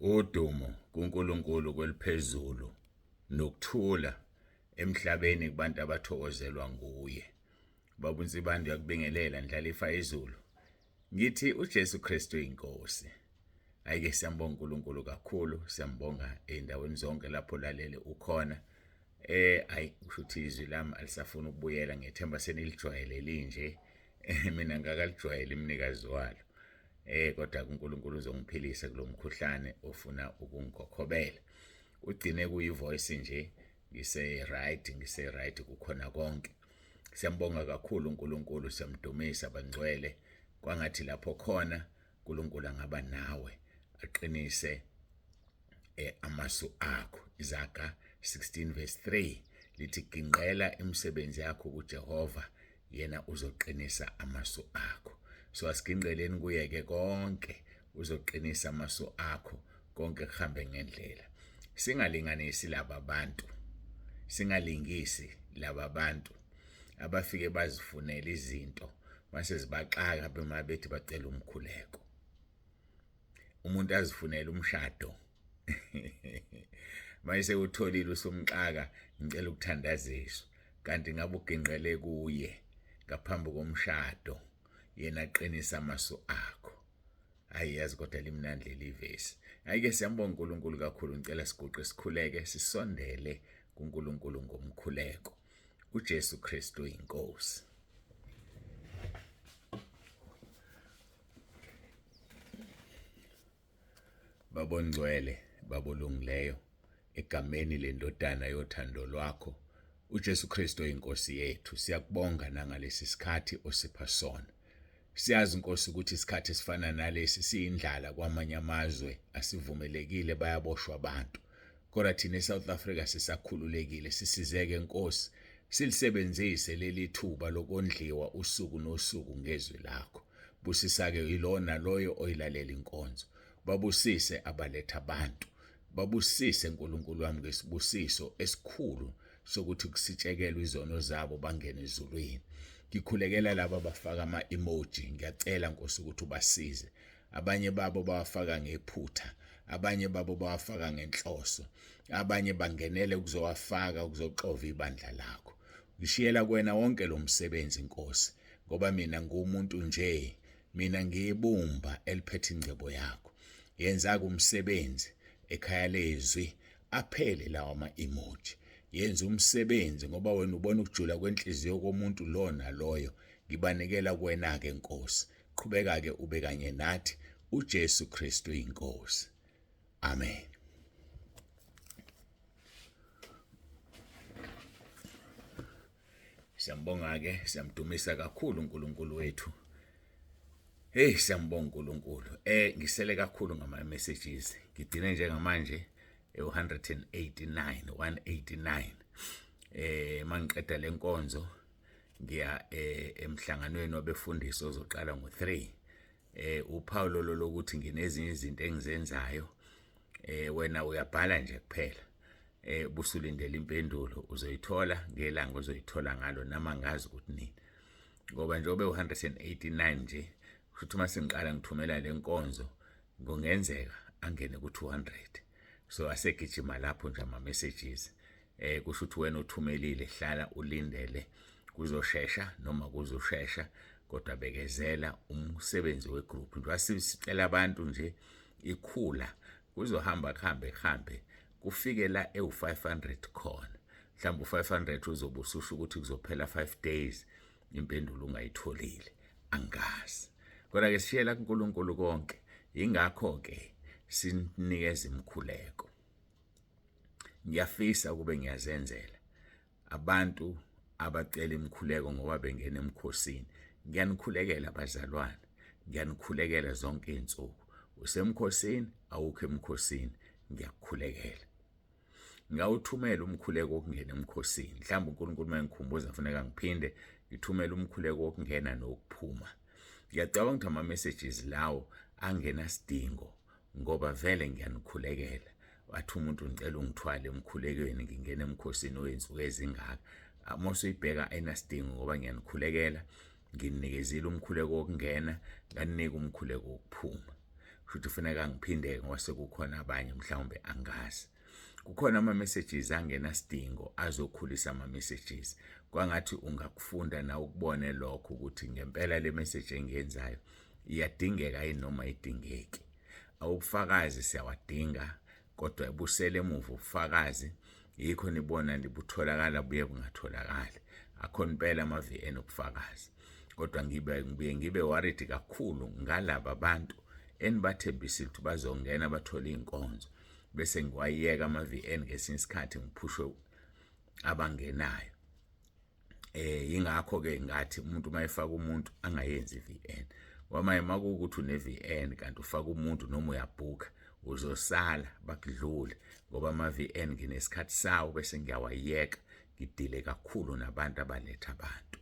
Udumo kuNkulunkulu kweliphezulu nokuthula emhlabeni kubantu abathokozelwa nguye. Baba uNsibande uyakubingelela ndlalifa izulu. Ngithi uJesu Kristu inkosi. Ayike siyambonga uNkulunkulu kakhulu, siyambonga ezindaweni zonke lapho lalele ukhona. Ayi kusho ukuthi izwi lami alisafuni ukubuyela ngethemba senilijwayele linje. Mina ngakalijwayeli umnikazi walo. Kodwa uNkulunkulu uzongiphilisa kulomkhuhlane ofuna ukungikhokhobela. Ugcine kuyi voice nje ngise right ngise right kukhona konke. Siyambonga kakhulu uNkulunkulu siyamdumisa bangcwele kwangathi lapho khona uNkulunkulu angaba nawe aqinise amasu akho. Izaga 16 verse 3 lithi ginqela imisebenzi yakho kuJehova yena uzoqinisa amasu akho. So asiginqeleni kuye ke konke uzoqinisa amasu akho konke kuhambe ngendlela. Singalinganisi laba bantu. Singalingisi laba bantu abafike bazifunela izinto mase zibaxaka bema bethi bacela umkhuleko. Umuntu azifunele umshado mayise utholile usumxaka ngicela ukuthandaziswa kanti ngabe uginqele kuye ngaphambi komshado yena aqinisa amasu akho. Hayi yazi kodwa limnandi leli vesi. Hayi ke siyambonga uNkulunkulu kakhulu ngicela siguqe sikhuleke sisondele kuNkulunkulu ngomkhuleko. uJesu Kristu inkosi. Babongcwele, babolungileyo, egameni lendodana yothando lwakho, uJesu Kristu inkosi yethu, siyakubonga nangalesi sikhathi osipha sona. Siyazi Nkosi ukuthi isikhathi esifana nalesi siyindlala kwamanye amazwe asivumelekile bayaboshwa abantu. Kodwa thina eSouth Africa sisakhululekile sisizeke Nkosi silisebenzise leli thuba lokondliwa usuku nosuku ngezwi lakho. Busisa-ke yilowo naloyo oyilalela inkonzo. Babusise abaletha abantu. Babusise Nkulunkulu wami ngesibusiso esikhulu sokuthi kusitshekelwe izono zabo bangene ezulwini. Ngikhulekela laba abafaka ama-emoji, ngiyacela Nkosi ukuthi ubasize. Abanye babo bawafaka ngephutha, abanye babo bawafaka ngenhloso, abanye bangenele ukuzowafaka ukuzoxova ibandla lakho. Ngishiyela kuwena wonke lo msebenzi Nkosi, ngoba mina ngumuntu nje, mina ngiyibumba eliphethe ingcebo yakho. Yenza-ke umsebenzi ekhaya lezwi aphele lawa ama-emoji. Yenza umsebenzi ngoba wena ubona ukujula kwenhliziyo komuntu lo naloyo. Ngibanikela kuwena-ke Nkosi. Qhubeka-ke ube kanye nathi. uJesu Kristu inkosi. Amen. Siyambonga-ke, siyamdumisa kakhulu uNkulunkulu wethu. Hey siyambonga uNkulunkulu. Ngisele kakhulu ngama messages. Ngigcine njengamanje e189 189. Mangiqeda lenkonzo ngiya emhlanganweni wabefundisi ozoqala ngo3. Uphawu lolo lokuthi nginezinye izinto engizenzayo. Wena uyabhala nje kuphela. Busulindela impendulo uzoyithola ngelanga ozoyithola ngalo nama ngazi ukuthi nini. Ngoba njengoba u189 nje kusho uma sengiqala ngithumela lenkonzo kungenzeka angene ku200. So asegijima lapho nje ama messages. Kusho ukuthi wena uthumelile hlala ulindele kuzoshesha noma kuzoshesha kodwa bekezela umsebenzi wegroup nje wasicela abantu nje ikhula kuzohamba kuhambe kuhambe kufike la ewu500 khona mhlawumbe u500 uzobe ususho ukuthi kuzophela 5 days impendulo ungayitholile angazi kodwa ke sishiyela kuNkulunkulu konke ingakho ke sinikeza imkhuleko. Ngiyafisa ukube ngiyazenzela abantu abacela imikhuleko ngoba bengena emkhosini. Ngiyanikhulekela bazalwane, ngiyanikhulekela zonke izinsuku. Usemkhosini, awukho emkhosini, ngiyakukhulekela. Ngawuthumela umkhuleko wokungena emkhosini. Mhlawumbe uNkulunkulu uma engikhumbuza kufuneka ngiphinde ngithumele umkhuleko wokungena nokuphuma. Ngiyacabanga ukuthi ama-messages lawo angenasidingo ngoba vele ngiyanikhulekela. Wathi umuntu ngicela ungithwale emkhulekweni ngingena emkhosini wey'nsuku ezingaka. Uma usuyibheka ayinasidingo ngoba ngiyanikhulekela, nginikezile umkhuleko wokungena, nganinika umkhuleko wokuphuma. Shuthi kufuneka ngiphinde ngoba sekukhona abanye mhlawumbe angazi. Kukhona ama-messages angenasidingo azokhulisa ama-messages. Kwangathi ungakufunda nawe ukubone lokho ukuthi ngempela le message engiyenzayo iyadingeka yini noma ayidingeki. Ubufakazi siyawadinga kodwa busele emuva ubufakazi yikho nibona nibutholakala buye bungatholakali. Akhona impela ama-VN ubufakazi kodwa ngibe ngibuye ngibe worried kakhulu ngalaba bantu enibathembisile ukuthi bazongena bathole iy'nkonzo bese ngiwayeka ama-VN ngesinye isikhathi ngiphushwe abangenayo. Yingakho ke ngathi umuntu mayefaka umuntu angayenzi iVN ngoba manje makuwukuthi une-VN kanti ufaka umuntu noma uyabhukha uzosala bakudlule ngoba ama-VN nginesikhathi sawo bese ngiyawayeka ngidile kakhulu nabantu abaletha abantu.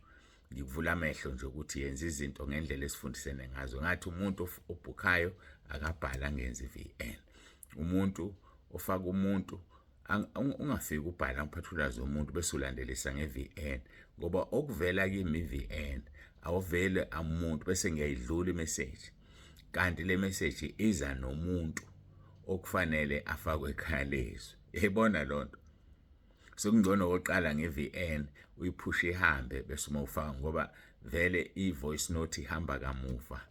Ngikuvula amehlo nje ukuthi yenza izinto ngendlela esifundisene ngazo. Ngathi umuntu obhukhayo akabhala angenzi i-VN, umuntu ofaka umuntu ungafiki ubhala umphathulazi womuntu bese ulandelisa nge-VN ngoba okuvela kimi i-VN awuvele amuntu bese ngiyayidlula imessage kanti le message iza nomuntu okufanele afakwe ekhaya lezwi. Yayibona lonto sekungcono oqala nge-VN uyiphushe ihambe bese uma ufaka ngoba vele i-voice note ihamba kamuva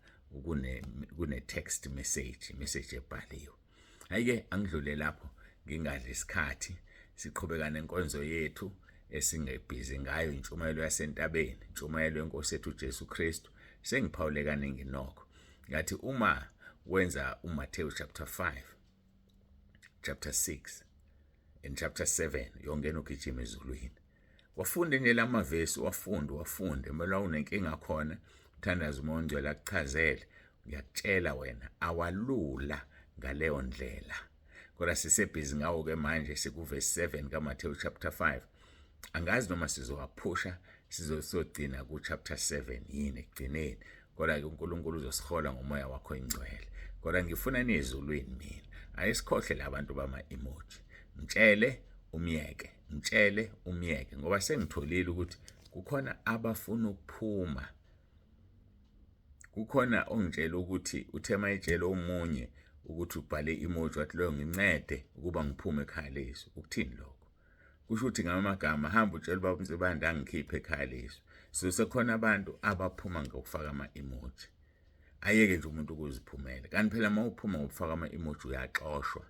kune text message, message ebhaliwe. Hayi-ke angidlule lapho ngingadli isikhathi siqhubeka nenkonzo yethu esingebhizi ngayo intshumayelo yasentabeni, intshumayelo yenkosi yethu uJesu Kristu. Sengiphawule kaningi nokho ngathi uma wenza uMathewu chapter 5 chapter 6 and chapter 7 uyongena ugijima ezulwini. Wafunde nje lamavesi, wafunde wafunde, uma unenkinga khona uthandaze uMoya oNgcwele akuchazele. Ngiyakutshela wena awalula ngaleyo ndlela. Kodwa sisebhizi ngawo-ke manje, sikuvesi 7 kaMathewu chapter 5. Angazi noma sizowaphusha sizogcina ku-chapter 7 yini ekugcineni, kodwa-ke uNkulunkulu uzosihola ngomoya wakho oyingcwele. Kodwa ngifuna niyezulwini mina, ayisikhohle labantu bama-emoji. Mtshele umyeke, mtshele umyeke, ngoba sengitholile ukuthi kukhona abafuna ukuphuma. Kukhona ongitshela ukuthi uthe mayetshela omunye ukuthi ubhale emoji wathi loyo ngincede ukuba ngiphume ekhaya lezwi. Ukuthini lokho? Kusho ukuthi ngamagama hamba utshela ubaba uNsibande angikhiphe ekhaya lezwi. So sekhona abantu abaphuma ngokufaka ama-emoji. Ayeke nje umuntu ukuziphumela. Kanti phela uma uphuma ngokufaka ama-emoji uyaxoshwa.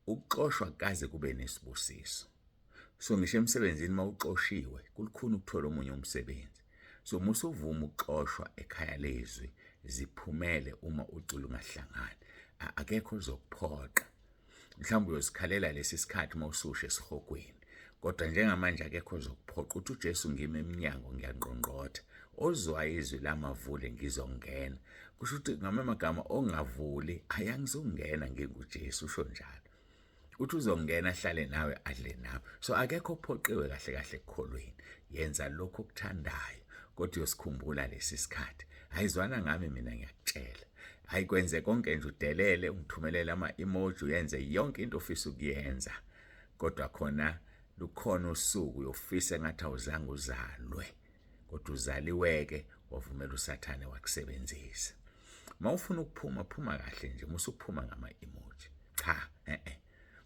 Ukuxoshwa kaze kube nesibusiso. So ngisho emsebenzini uma uxoshiwe kulukhuni ukuthola omunye umsebenzi. So musuvuma ukuxoshwa ekhaya lezwi, ziphumele uma ucula ungahlangani. Akekho ozokuphoqa. Mhlawumbe uyozikhalela lesi sikhathi uma ususha esihogweni. Kodwa njengamanje akekho ozokuphoqa. Uthi uJesu ngimi emnyango ngiyangqongqotha. Ozwa izwi lamavule ngizongena. Kusho ukuthi ngamagama ongavuli ayangizongena nginguJesu, usho njalo. Uthi uzongena ahlale nawe adle nawe. So akekho ophoqiwe kahle kahle ekukholweni. Yenza lokho okuthandayo kodwa uyosikhumbula lesi sikhathi. Ayizwana ngami mina ngiyakutshela. Hayi kwenze konke nje udelele ungithumelele ama-emoji uyenze yonke into ofisa ukuyenza. Kodwa khona lukhona usuku uyofisa engathi awuzange uzalwe. Kodwa uzaliweke wavumela uSathane wakusebenzisa. Mawufuna ukuphuma phuma kahle nje, musuphuma ngama-emoji. Cha, eh.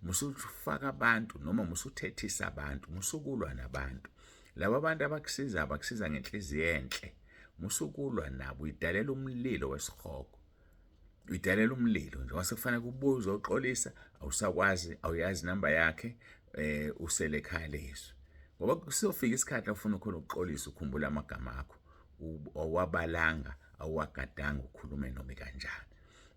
Musufaka abantu noma musuthethisa abantu, musukulwa nabantu. Laba bantu abakusiza bakusiza ngenhliziyo enhle. Musukulwa nabo uyidalela umlilo wesihogo. Uyidalela umlilo nje wase kufanele kubuye uzoxolisa, awusakwazi, awuyazi inamba yakhe, usele ekhaya lezwi. Ngoba kusofika isikhathi la ufuna khona ukuxolisa ukhumbula amagama akho, awabalanga, awuwagadanga ukhulume noma kanjani.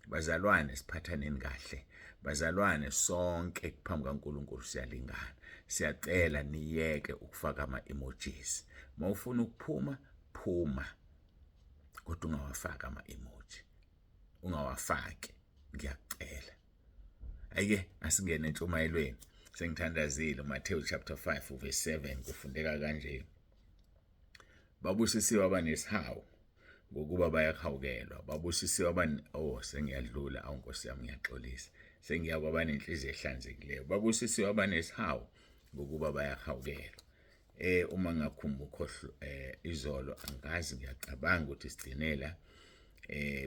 Bazalwane siphathaneni kahle. Bazalwane sonke phambi kaNkulunkulu siyalingana. Siyacela niyeke ukufaka ama-emojis. Mawufuna ukuphuma, phuma. Kodwa ungawafaki ama-emoji. Ungawafaki, ngiyakucela. Ayike asingene entshumayelweni. Sengithandazile uMathewu chapter 5 verse 7 kufundeka kanje. Babusisiwe abanesihawu ngokuba bayahawukelwa. Babusisiwe aban oh sengiyadlula, awu Nkosi yami ngiyaxolisa. Sengiya kwabanenhliziyo ehlanzekileyo. Babusisiwe abanesihawu ngokuba bayahawukelwa. Uma ngakhumbula ukhohlwa izolo angazi ngiyacabanga ukuthi sigcinela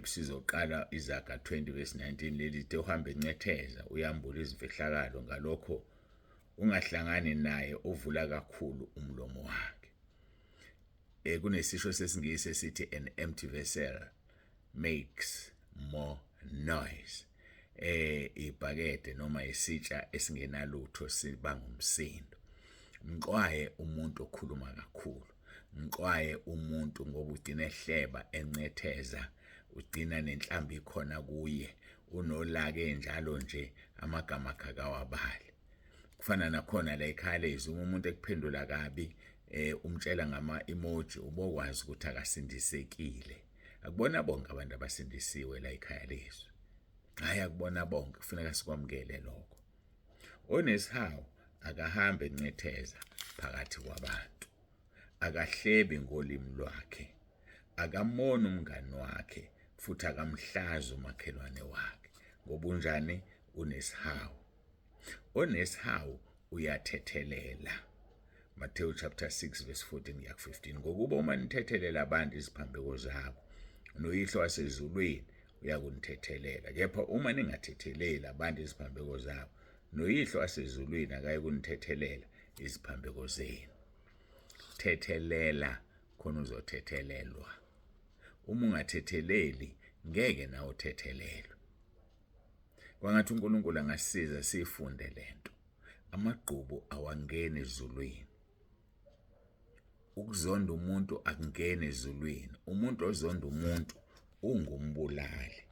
Sizoqala iZaga 20 verse 19 leli lithi uhamba encetheza uyambula izimfihlakalo, ngalokho ungahlangani naye ovula kakhulu umlomo wakhe. Kunesisho sesiNgisi esithi an empty vessel makes more noise. Ibhakede noma isitsha esingenalutho sibanga umsindo. Mxwaye umuntu okhuluma kakhulu, mxwaye umuntu ngoba ugcina ehleba, encetheza, ugcina nenhlamba ikhona kuye, unolaka enjalo nje, amagama akhe akawabali. Kufana nakhona la ekhaya lezi, uma umuntu ekuphendula kabi, umtshela ngama-emoji, ubokwazi ukuthi akasindisekile. Akubona bonke abantu abasindisiwe la ekhaya lezwi, hhayi akubona bonke, kufuneka sikwamukele lokho. Onesihawu akahambe encetheza phakathi kwabantu, akahlebi ngolimi lwakhe, akamoni umngani wakhe, futhi akamhlazi umakhelwane wakhe. Ngoba unjani? Unesihawu. Onesihawu uyathethelela. Matthew chapter 6 verse 14 kuya ku-15. Ngokuba uma nithethelela abantu iziphambeko zabo, noYihlo wasezulwini uyakunithethelela. Kepha uma ningathetheleli abantu iziphambeko zabo, noYihlo wasezulwini akayikunithethelela iziphambeko zenu. Thethelela khona uzothethelelwa. Uma ungathetheleli, ngeke nawe uthethelelwe. Kwangathi uNkulunkulu angasiza siyifunde lento. Amagqubu awangeni ezulwini. Ukuzonda umuntu akungeni ezulwini. Umuntu ozonda umuntu ungumbulali.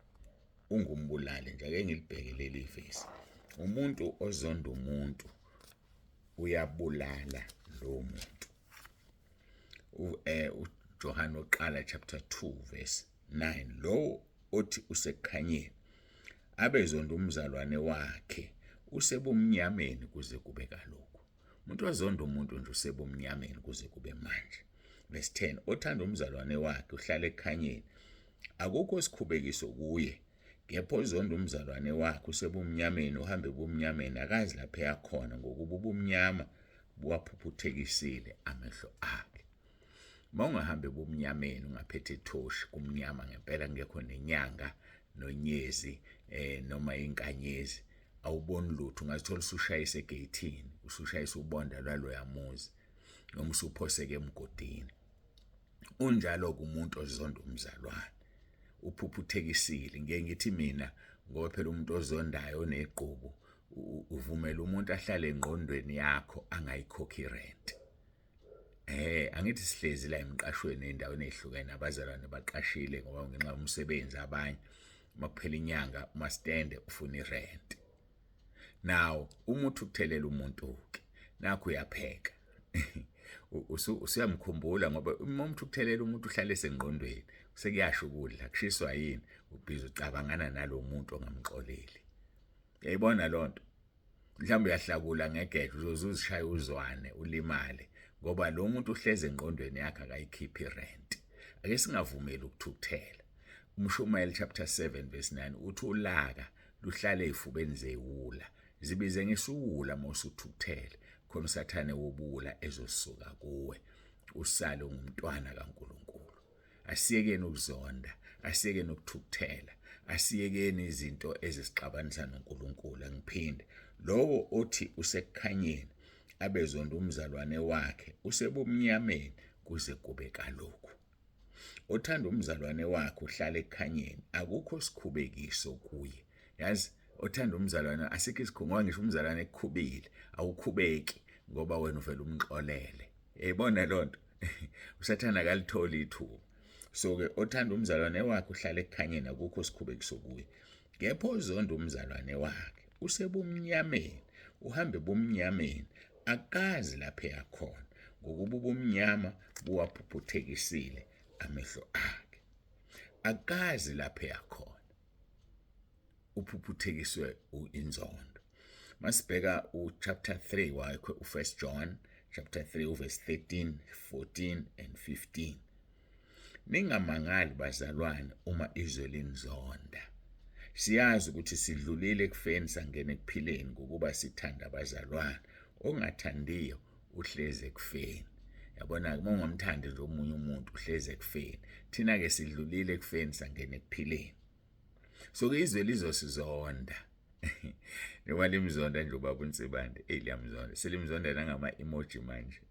Ungumbulali nje, ake ngilibheke leli vesi. Umuntu ozonda umuntu uyabulala lowo muntu. UJohane oqala chapter 2 verse 9, lowo othi usekukhanyeni abezonda umzalwane wakhe usebumnyameni kuze kube kalokhu. Umuntu ozonda umuntu nje usebumnyameni kuze kube manje. Verse 10, othanda umzalwane wakhe uhlala ekukhanyeni, akukho sikhubekiso kuye. Kepha ozonda umzalwane wakhe usebumnyameni, uhambe ebumnyameni, akazi lapho eyakhona, ngokuba ubumnyama buwaphuphuthekisile amehlo akhe. Uma ungahamba ebumnyameni ungaphethe ithoshi, kumnyama ngempela, kungekho nenyanga nonyezi noma inkanyezi, awuboni lutho, ungazithola usushayisa egeyithini, usushayisa ubonda lwaloya muzi, noma usuphoseke emgodini. Unjalo-ke umuntu ozonda umzalwane, uphuphuthekisile. Ngeke ngithi mina, ngoba phela umuntu ozondayo onegqubu uvumela umuntu ahlale engqondweni yakho angayikhokhi irent. Angithi sihlezi la emqashweni ey'ndaweni ey'hlukene, abazalwane baqashile ngoba ngenxa yomsebenzi, abanye uma kuphela inyanga umastende ufuna irent. Now uma uthukuthelela umuntu-ke, nakho uyapheka, usuyamkhumbula, ngoba uma umthukuthelela umuntu uhlale esengqondweni, sekuyasho ukudla kushiswa yini, ubhizi ucabangana nalo muntu ongamxoleli. Uyayibona loo nto? Mhlawumbe uyahlakula ngegeja, uzoze uzishaye uzwane ulimale, ngoba lo muntu uhleze engqondweni yakhe akayikhiphi irent. Ake singavumeli ukuthukuthela. UMshumayeli chapter 7 verse 9 uthi ulaka luhlale ezifubeni zeyiwula. Zibize ngesiwula uma usuthukuthele, khona uSathane wobuwula ezosuka kuwe, usale ungumntwana kaNkulunkulu. Asiyekeni ukuzonda, asiyekeni ukuthukuthela, asiyekeni izinto ezisixabanisa noNkulunkulu. Angiphinde, lowo othi usekukhanyeni abezonda umzalwane wakhe usebumnyameni kuze kube kalokhu. Othanda umzalwane wakhe uhlala ekukhanyeni, akukho sikhubekiso kuye. Yazi, othanda umzalwane asikho isikhungo, ngisho umzalwane ekukhubile awukhubeki ngoba wena uvela umxolele. Uyayibona loo nto? USathane akalitholi ithuba. So-ke othanda umzalwane wakhe uhlala ekukhanyeni, akukho sikhubekiso kuye. Kepha ozonda umzalwane wakhe usebumnyameni, uhambe ebumnyameni, akazi lapho eyakhona, ngokuba ubumnyama buwaphuphuthekisile amehlo akhe. Akazi lapho eyakhona, uphuphuthekiswe inzondo. Masibheka uchapter 3 wakhe uFirst John chapter 3 uverse 13, 14 and 15. Ningamangali bazalwane uma izwe linizonda. Siyazi ukuthi sidlulile ekufeni sangena ekuphileni, ngokuba sithanda abazalwane. Ongathandiyo uhlezi ekufeni. Yabona-ke uma ungamthandi nje omunye umuntu uhlezi ekufeni. Thina-ke sidlulile ekufeni sangena ekuphileni. So-ke izwe lizosizonda. Njengoba limzonda nje ubaba uNsibande, eyi liyamzonda. Selimzonda nangama-emoji manje.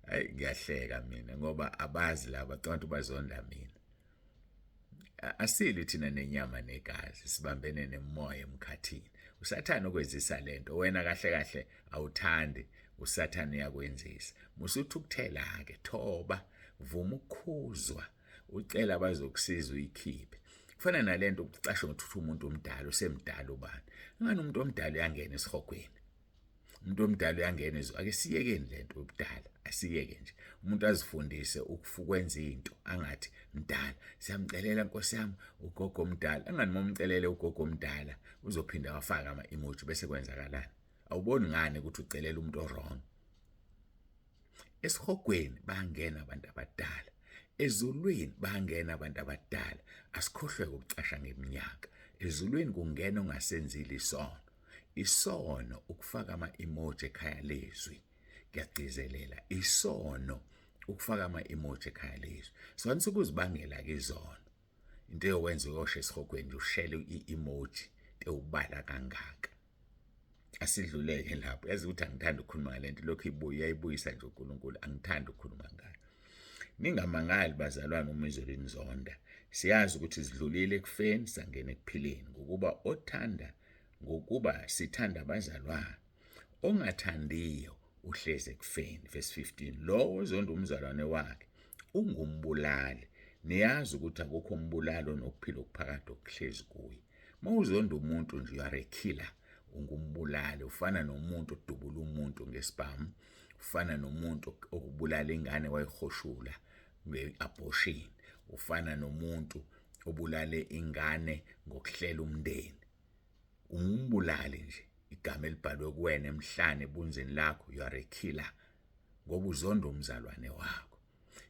Hayi ngiyahleka mina ngoba abazi laba, cabanga ukuthi bazonda mina. Asilwi thina nenyama negazi, sibambene nemoya emkhathini. Usathane okwenzisa lento, wena kahle kahle awuthandi, usathane uyakwenzisa. Musuthukuthela-ke, thoba, vuma ukukhuzwa, ucela abazokusiza uyikhiphe. Kufana nalento ukucasha ngokuthi umuntu omdala usemdala ubani. Ngani umuntu omdala uyangena esihogweni. Umuntu omdala uyangena ezwe. Ake siyekeni lento yobudala, asiyeke nje. Umuntu azifundise ukwenza into angathi mdala. Siyamcelela Nkosi yami ugogo omdala. Angani uma umcelele ugogo omdala uzophinda wafaka ama-emoji bese kwenzakalani? Awuboni ngani ukuthi ucelela umuntu o-wrong? Esihogweni bangena abantu abadala. Ezulwini bangena abantu abadala. Asikhohlwe ukucasha ngeminyaka. Ezulwini kungena ongasenzile isono. Isono ukufaka ama-emoji ekhaya lezwi. Ngiyagcizelela, isono ukufaka ama-emoji ekhaya lezwi. Sifanisa ukuzibangela-ke izono. Into eyokwenza uyosha esihogweni nje ushele i-emoji into ewubala kangaka. Asidluleke lapho. Yazi ukuthi angithandi ukukhuluma ngale nto, lokhu ibuye uyayibuyisa nje uNkulunkulu, angithandi ukukhuluma ngayo. Ningamangali bazalwane uma izwe linizonda. Siyazi ukuthi sidlulile ekufeni sangena ekuphileni, ngokuba othanda ngokuba sithanda abazalwane. Ongathandiyo uhlezi ekufeni. Verse 15. Lowo ozonda umzalwane wakhe ungumbulali. Niyazi ukuthi akukho umbulali onokuphila okuphakade okuhlezi kuye. Uma uzonda umuntu nje you are a killer, ungumbulali, ufana nomuntu odubula umuntu ngesibhamu, ufana nomuntu okubulala ingane wayihoshula nge-abortion, ufana nomuntu obulale ingane ngokuhlela umndeni. Ungumbulali nje, igama elibhalwe kuwena emhlane ebunzini lakho, you are a killer ngoba uzonda umzalwane wakho.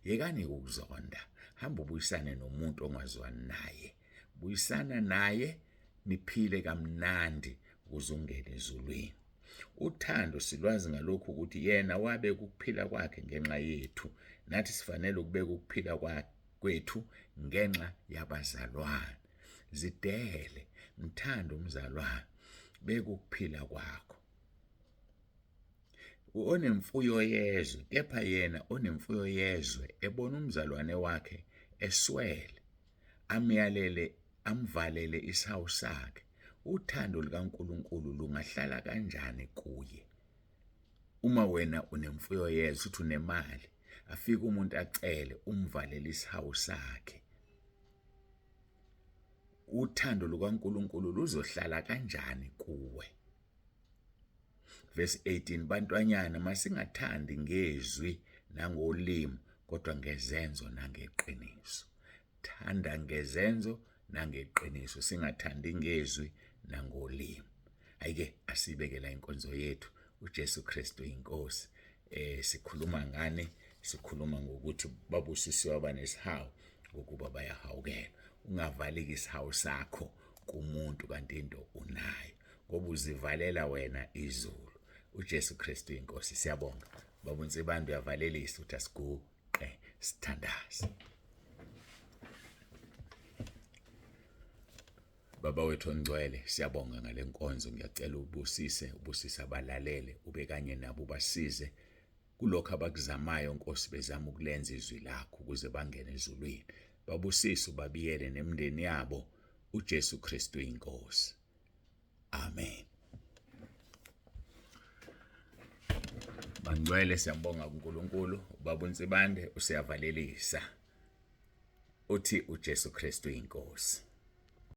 Yekani ukuzonda, hamba ubuyisane nomuntu ongazwani naye. Buyisana naye niphile kamnandi ukuze ungene ezulwini. Uthando silwazi ngalokhu ukuthi yena wabeka ukuphila kwakhe ngenxa yethu, nathi sifanele ukubeka ukuphila kwethu ngenxa yabazalwane. Zidele, mthande umzalwane, beka ukuphila kwakho. Onemfuyo yezwe, kepha yena onemfuyo yezwe ebona umzalwane wakhe eswele, amyalele amvalele isihawu sakhe, uthando lukaNkulunkulu lungahlala kanjani kuye? Uma wena unemfuyo yezwe, uthi unemali, afike umuntu acele umvalele isihawu sakhe, uthando lukaNkulunkulu luzohlala kanjani kuwe? Verse 18, bantwanyana masingathandi ngezwi nangolimi kodwa ngezenzo nangeqiniso. Thanda ngezenzo nangeqiniso, singathandi ngezwi nangolimi. Ayike asibekela inkonzo yethu uJesu Kristu inkosi. Sikhuluma ngani? Sikhuluma ngokuthi babusisiwe abanesihawu ngokuba bayahawukelwa. Ungavaleki isihawu sakho kumuntu kanti into unayo, ngoba uzivalela wena izulu. uJesu Kristu inkosi. Siyabonga baba uNsibande, uyavalelisa ukuthi asiguqe sithandaze. Baba wethu ongcwele, siyabonga ngale nkonzo. Ngiyacela ubusise, ubusise abalalele, ube kanye nabo, ubasize kulokho abakuzamayo Nkosi, bezama ukulenza izwi lakho ukuze bangene ezulwini. Babusise, ubabiyele nemindeni yabo. uJesu Kristu inkosi. Amen. Bangcwele, siyambonga kuNkulunkulu. Ubaba uNsibande usiyavalelisa. Uthi uJesu Kristu inkosi.